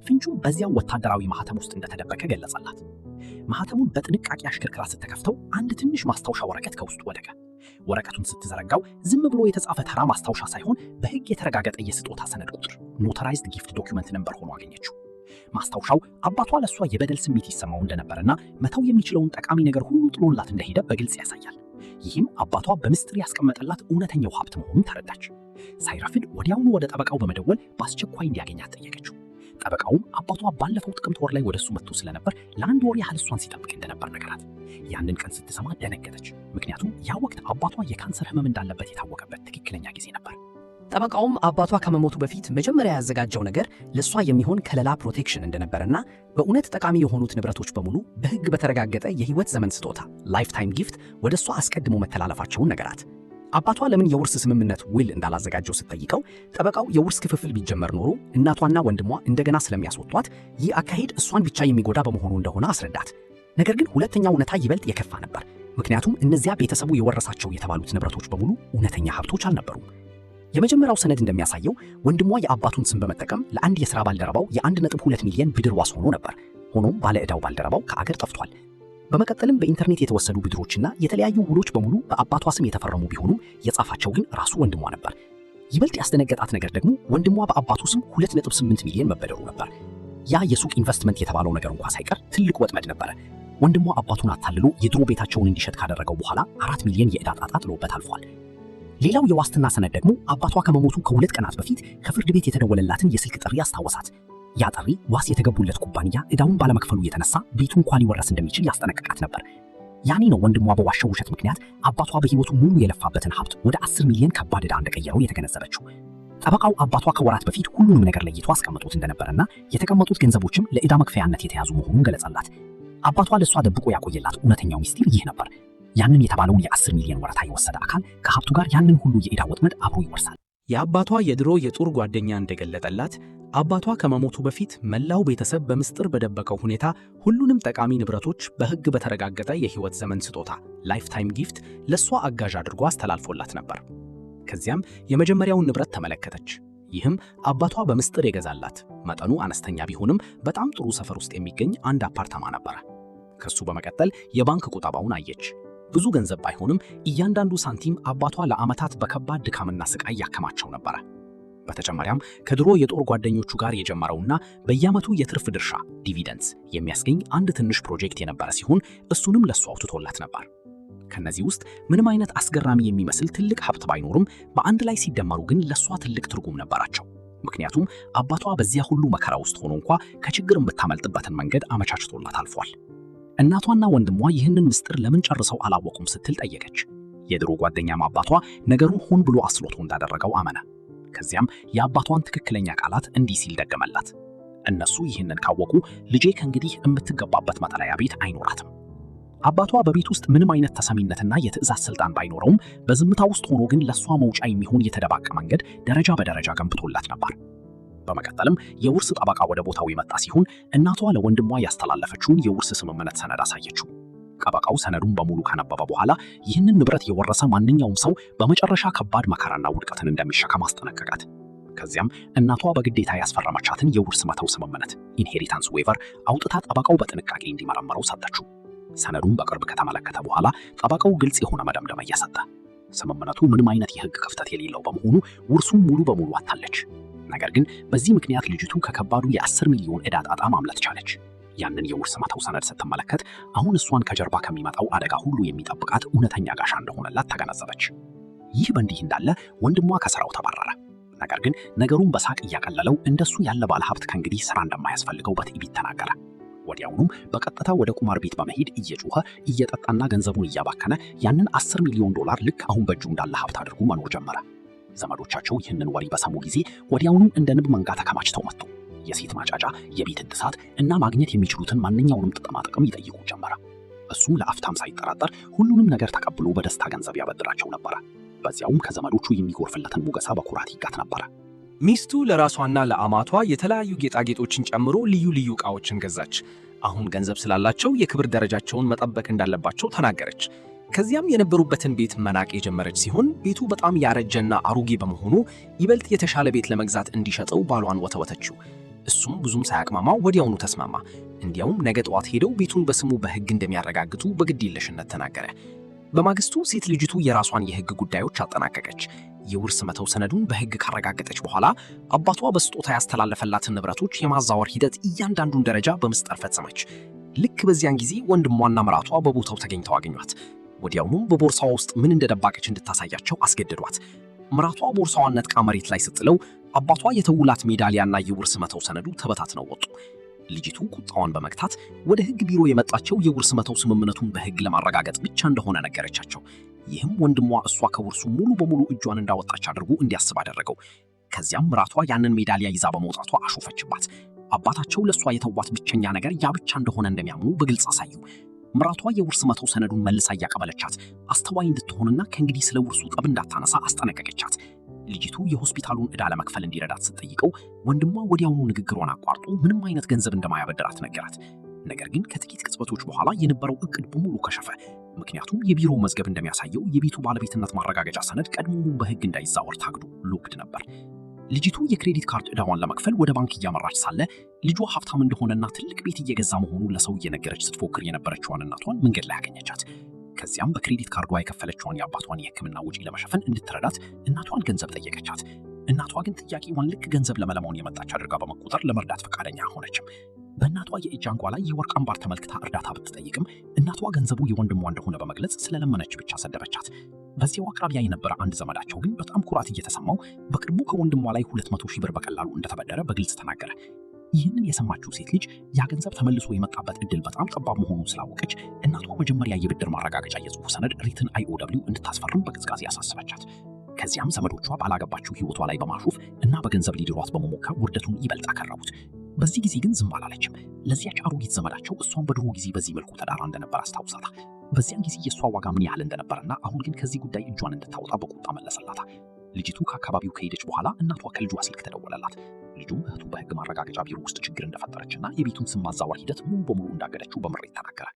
ፍንጩም በዚያው ወታደራዊ ማህተም ውስጥ እንደተደበቀ ገለጸላት። ማህተሙን በጥንቃቄ አሽከርክራ ስትከፍተው አንድ ትንሽ ማስታወሻ ወረቀት ከውስጡ ወደቀ። ወረቀቱን ስትዘረጋው ዝም ብሎ የተጻፈ ተራ ማስታወሻ ሳይሆን በሕግ የተረጋገጠ የስጦታ ሰነድ ቁጥር፣ notarized gift document number ሆኖ አገኘችው። ማስታወሻው አባቷ ለእሷ የበደል ስሜት ይሰማው እንደነበረና መተው የሚችለውን ጠቃሚ ነገር ሁሉ ጥሎላት እንደሄደ በግልጽ ያሳያል። ይህም አባቷ በምስጢር ያስቀመጠላት እውነተኛው ሀብት መሆኑን ተረዳች። ሳይረፍድ ወዲያውኑ ወደ ጠበቃው በመደወል በአስቸኳይ እንዲያገኛት ጠየቀችው። ጠበቃውም አባቷ ባለፈው ጥቅምት ወር ላይ ወደ እሱ መጥቶ ስለነበር ለአንድ ወር ያህል እሷን ሲጠብቅ እንደነበር ነገራት። ያንን ቀን ስትሰማ ደነገጠች። ምክንያቱም ያ ወቅት አባቷ የካንሰር ህመም እንዳለበት የታወቀበት ትክክለኛ ጊዜ ነበር። ጠበቃውም አባቷ ከመሞቱ በፊት መጀመሪያ ያዘጋጀው ነገር ለእሷ የሚሆን ከለላ፣ protection እንደነበረና በእውነት ጠቃሚ የሆኑት ንብረቶች በሙሉ በሕግ በተረጋገጠ የህይወት ዘመን ስጦታ፣ lifetime gift፣ ወደ እሷ አስቀድሞ መተላለፋቸውን ነገራት። አባቷ ለምን የውርስ ስምምነት፣ will እንዳላዘጋጀው ስትጠይቀው ጠበቃው የውርስ ክፍፍል ቢጀመር ኖሮ እናቷና ወንድሟ እንደገና ስለሚያስወጧት ይህ አካሄድ እሷን ብቻ የሚጎዳ በመሆኑ እንደሆነ አስረዳት። ነገር ግን ሁለተኛው እውነታ ይበልጥ የከፋ ነበር። ምክንያቱም እነዚያ ቤተሰቡ የወረሳቸው የተባሉት ንብረቶች በሙሉ እውነተኛ ሀብቶች አልነበሩም። የመጀመሪያው ሰነድ እንደሚያሳየው ወንድሟ የአባቱን ስም በመጠቀም ለአንድ የሥራ ባልደረባው የ1.2 ሚሊዮን ብድር ዋስ ሆኖ ነበር። ሆኖም ባለ ዕዳው ባልደረባው ከአገር ጠፍቷል። በመቀጠልም በኢንተርኔት የተወሰዱ ብድሮችና የተለያዩ ውሎች በሙሉ በአባቷ ስም የተፈረሙ ቢሆኑም የጻፋቸው ግን ራሱ ወንድሟ ነበር። ይበልጥ ያስደነገጣት ነገር ደግሞ ወንድሟ በአባቱ ስም 2.8 ሚሊዮን መበደሩ ነበር። ያ የሱቅ ኢንቨስትመንት የተባለው ነገር እንኳ ሳይቀር ትልቅ ወጥመድ ነበረ። ወንድሟ አባቱን አታልሎ የድሮ ቤታቸውን እንዲሸጥ ካደረገው በኋላ 4 ሚሊዮን የዕዳ ጣጣ ጥሎበት አልፏል። ሌላው የዋስትና ሰነድ ደግሞ አባቷ ከመሞቱ ከ2 ቀናት በፊት ከፍርድ ቤት የተደወለላትን የስልክ ጥሪ አስታወሳት። ያ ጥሪ ዋስ የተገቡለት ኩባንያ ዕዳውን ባለመክፈሉ የተነሳ ቤቱ እንኳን ሊወረስ እንደሚችል ያስጠነቅቃት ነበር። ያኔ ነው ወንድሟ በዋሸው ውሸት ምክንያት አባቷ በሕይወቱ ሙሉ የለፋበትን ሀብት ወደ 10 ሚሊዮን ከባድ ዕዳ እንደቀየረው የተገነዘበችው። ጠበቃው አባቷ ከወራት በፊት ሁሉንም ነገር ለይቶ አስቀምጦት እንደነበረና የተቀመጡት ገንዘቦችም ለዕዳ መክፈያነት የተያዙ መሆኑን ገለጸላት። አባቷ ለእሷ ደብቆ ያቆየላት እውነተኛው ሚስጢር ይህ ነበር። ያንን የተባለውን የ10 ሚሊዮን ወረታ የወሰደ አካል ከሀብቱ ጋር ያንን ሁሉ የዕዳ ወጥመድ አብሮ ይወርሳል። የአባቷ የድሮ የጦር ጓደኛ እንደገለጠላት አባቷ ከመሞቱ በፊት መላው ቤተሰብ በምስጢር በደበቀው ሁኔታ ሁሉንም ጠቃሚ ንብረቶች በሕግ በተረጋገጠ የሕይወት ዘመን ስጦታ፣ lifetime gift፣ ለእሷ አጋዥ አድርጎ አስተላልፎላት ነበር። ከዚያም የመጀመሪያውን ንብረት ተመለከተች። ይህም አባቷ በምስጢር የገዛላት፣ መጠኑ አነስተኛ ቢሆንም በጣም ጥሩ ሰፈር ውስጥ የሚገኝ አንድ አፓርታማ ነበረ። ከሱ በመቀጠል የባንክ ቁጠባውን አየች። ብዙ ገንዘብ ባይሆንም እያንዳንዱ ሳንቲም አባቷ ለዓመታት በከባድ ድካምና ስቃይ ያከማቸው ነበረ። በተጨማሪም ከድሮ የጦር ጓደኞቹ ጋር የጀመረውና በየዓመቱ የትርፍ ድርሻ፣ dividends፣ የሚያስገኝ አንድ ትንሽ ፕሮጀክት የነበረ ሲሆን እሱንም ለሷ አውጥቶላት ነበር። ከነዚህ ውስጥ ምንም አይነት አስገራሚ የሚመስል ትልቅ ሀብት ባይኖርም በአንድ ላይ ሲደመሩ ግን ለሷ ትልቅ ትርጉም ነበራቸው። ምክንያቱም አባቷ በዚያ ሁሉ መከራ ውስጥ ሆኖ እንኳ ከችግር የምታመልጥበትን መንገድ አመቻችቶላት አልፏል። እናቷና ወንድሟ ይህንን ምስጢር ለምን ጨርሰው አላወቁም ስትል ጠየቀች። የድሮ ጓደኛም አባቷ ነገሩን ሆን ብሎ አስልቶ እንዳደረገው አመነ። ከዚያም የአባቷን ትክክለኛ ቃላት እንዲህ ሲል ደገመላት። እነሱ ይህንን ካወቁ ልጄ ከእንግዲህ የምትገባበት መጠለያ ቤት አይኖራትም። አባቷ በቤት ውስጥ ምንም አይነት ተሰሚነትና የትዕዛዝ ስልጣን ባይኖረውም በዝምታ ውስጥ ሆኖ ግን ለእሷ መውጫ የሚሆን የተደበቀ መንገድ ደረጃ በደረጃ ገንብቶላት ነበር። በመቀጠልም የውርስ ጠበቃ ወደ ቦታው የመጣ ሲሆን እናቷ ለወንድሟ ያስተላለፈችውን የውርስ ስምምነት ሰነድ አሳየችው። ጠበቃው ሰነዱን በሙሉ ካነበበ በኋላ ይህንን ንብረት የወረሰ ማንኛውም ሰው በመጨረሻ ከባድ መከራና ውድቀትን እንደሚሸከም አስጠነቀቃት። ከዚያም እናቷ በግዴታ ያስፈረመቻትን የውርስ መተው ስምምነት፣ inheritance waiver፣ አውጥታ ጠበቃው በጥንቃቄ እንዲመረምረው ሰጠችው። ሰነዱን በቅርብ ከተመለከተ በኋላ ጠበቃው ግልጽ የሆነ መደምደሚያ ሰጠ። ስምምነቱ ምንም አይነት የሕግ ክፍተት የሌለው በመሆኑ ውርሱን ሙሉ በሙሉ አጥታለች። ነገር ግን በዚህ ምክንያት ልጅቱ ከከባዱ የ10 ሚሊዮን ዕዳ ጣጣ ማምለጥ ቻለች። ያንን የውርስ መተው ሰነድ ስትመለከት አሁን እሷን ከጀርባ ከሚመጣው አደጋ ሁሉ የሚጠብቃት እውነተኛ ጋሻ እንደሆነላት ተገነዘበች። ይህ በእንዲህ እንዳለ ወንድሟ ከስራው ተባረረ። ነገር ግን ነገሩን በሳቅ እያቀለለው እንደሱ ያለ ባለሀብት ከእንግዲህ ስራ እንደማያስፈልገው በትዕቢት ተናገረ። ወዲያውኑም በቀጥታ ወደ ቁማር ቤት በመሄድ እየጮኸ፣ እየጠጣና ገንዘቡን እያባከነ ያንን 10 ሚሊዮን ዶላር ልክ አሁን በእጁ እንዳለ ሀብት አድርጎ መኖር ጀመረ። ዘመዶቻቸው ይህንን ወሬ በሰሙ ጊዜ ወዲያውኑ እንደ ንብ መንጋ ተከማችተው መጡ። የሴት ማጫጫ፣ የቤት እድሳት እና ማግኘት የሚችሉትን ማንኛውንም ጥቅማ ጥቅም ይጠይቁ ጀመረ። እሱም ለአፍታም ሳይጠራጠር ሁሉንም ነገር ተቀብሎ በደስታ ገንዘብ ያበድራቸው ነበረ። በዚያውም ከዘመዶቹ የሚጎርፍለትን ሙገሳ በኩራት ይጋት ነበረ። ሚስቱ ለራሷና ለአማቷ የተለያዩ ጌጣጌጦችን ጨምሮ ልዩ ልዩ ዕቃዎችን ገዛች። አሁን ገንዘብ ስላላቸው የክብር ደረጃቸውን መጠበቅ እንዳለባቸው ተናገረች። ከዚያም የነበሩበትን ቤት መናቅ የጀመረች ሲሆን ቤቱ በጣም ያረጀና አሮጌ በመሆኑ ይበልጥ የተሻለ ቤት ለመግዛት እንዲሸጠው ባሏን ወተወተችው። እሱም ብዙም ሳያቅማማ ወዲያውኑ ተስማማ። እንዲያውም ነገ ጠዋት ሄደው ቤቱን በስሙ በሕግ እንደሚያረጋግጡ በግድየለሽነት ተናገረ። በማግስቱ ሴት ልጅቱ የራሷን የሕግ ጉዳዮች አጠናቀቀች። የውርስ መተው ሰነዱን በሕግ ካረጋገጠች በኋላ አባቷ በስጦታ ያስተላለፈላትን ንብረቶች የማዛወር ሂደት እያንዳንዱን ደረጃ በምስጢር ፈጸመች። ልክ በዚያን ጊዜ ወንድሟና ምራቷ በቦታው ተገኝተው አገኟት። ወዲያውኑም በቦርሳዋ ውስጥ ምን እንደደባቀች እንድታሳያቸው አስገደዷት። ምራቷ ቦርሳዋን ነጥቃ መሬት ላይ ስትጥለው አባቷ የተውላት ሜዳሊያና የውርስ መተው ሰነዱ ተበታትነው ወጡ። ልጅቱ ቁጣዋን በመግታት ወደ ሕግ ቢሮ የመጣቸው የውርስ መተው ስምምነቱን በሕግ ለማረጋገጥ ብቻ እንደሆነ ነገረቻቸው። ይህም ወንድሟ እሷ ከውርሱ ሙሉ በሙሉ እጇን እንዳወጣች አድርጎ እንዲያስብ አደረገው። ከዚያም ምራቷ ያንን ሜዳሊያ ይዛ በመውጣቷ አሾፈችባት። አባታቸው ለእሷ የተዋት ብቸኛ ነገር ያ ብቻ እንደሆነ እንደሚያምኑ በግልጽ አሳዩ። ምራቷ የውርስ መተው ሰነዱን መልሳ እያቀበለቻት አስተዋይ እንድትሆንና ከእንግዲህ ስለ ውርሱ ጠብ እንዳታነሳ አስጠነቀቀቻት። ልጅቱ የሆስፒታሉን ዕዳ ለመክፈል እንዲረዳት ስትጠይቀው ወንድሟ ወዲያውኑ ንግግሯን አቋርጦ ምንም አይነት ገንዘብ እንደማያበድራት ነገራት። ነገር ግን ከጥቂት ቅጽበቶች በኋላ የነበረው እቅድ በሙሉ ከሸፈ። ምክንያቱም የቢሮው መዝገብ እንደሚያሳየው የቤቱ ባለቤትነት ማረጋገጫ ሰነድ ቀድሞውኑ በሕግ እንዳይዛወር ታግዶ locked ነበር። ልጅቱ የ credit card ዕዳዋን ለመክፈል ወደ ባንክ እያመራች ሳለ ልጇ ሀብታም እንደሆነና ትልቅ ቤት እየገዛ መሆኑን ለሰው እየነገረች ስትፎክር የነበረችዋን እናቷን መንገድ ላይ አገኘቻት። ከዚያም በ credit card ዷ የከፈለችዋን የአባቷን የሕክምና ወጪ ለመሸፈን እንድትረዳት እናቷን ገንዘብ ጠየቀቻት። እናቷ ግን ጥያቄዋን ልክ ገንዘብ ለመለመን የመጣች አድርጋ በመቁጠር ለመርዳት ፈቃደኛ አልሆነችም። በእናቷ የእጅ አንጓ ላይ የወርቅ አምባር ተመልክታ እርዳታ ብትጠይቅም እናቷ ገንዘቡ የወንድሟ እንደሆነ በመግለጽ ስለለመነች ብቻ ሰደበቻት። በዚያው አቅራቢያ የነበረ አንድ ዘመዳቸው ግን በጣም ኩራት እየተሰማው በቅርቡ ከወንድሟ ላይ 200,000 ብር በቀላሉ እንደተበደረ በግልጽ ተናገረ። ይህንን የሰማችው ሴት ልጅ ያ ገንዘብ ተመልሶ የመጣበት እድል በጣም ጠባብ መሆኑን ስላወቀች እናቷ መጀመሪያ የብድር ማረጋገጫ የጽሑፍ ሰነድ written IOW እንድታስፈርም በቅዝቃዜ አሳሰበቻት። ከዚያም ዘመዶቿ ባላገባችው ሕይወቷ ላይ በማሾፍ እና በገንዘብ ሊድሯት በመሞከር ውርደቱን ይበልጥ አከረሩት። በዚህ ጊዜ ግን ዝም አላለችም። ለዚያች አሮጊት ዘመዳቸው እሷን በድሮ ጊዜ በዚህ መልኩ ተዳራ እንደነበር አስታውሳታ። በዚያን ጊዜ የእሷ ዋጋ ምን ያህል እንደነበረና አሁን ግን ከዚህ ጉዳይ እጇን እንድታወጣ በቁጣ መለሰላታ። ልጅቱ ከአካባቢው ከሄደች በኋላ እናቷ ከልጇ ስልክ ተደወለላት። ልጁም እህቱ በሕግ ማረጋገጫ ቢሮ ውስጥ ችግር እንደፈጠረችና የቤቱን ስም ማዛወር ሂደት ሙሉ በሙሉ እንዳገደችው በምሬት ተናገረ።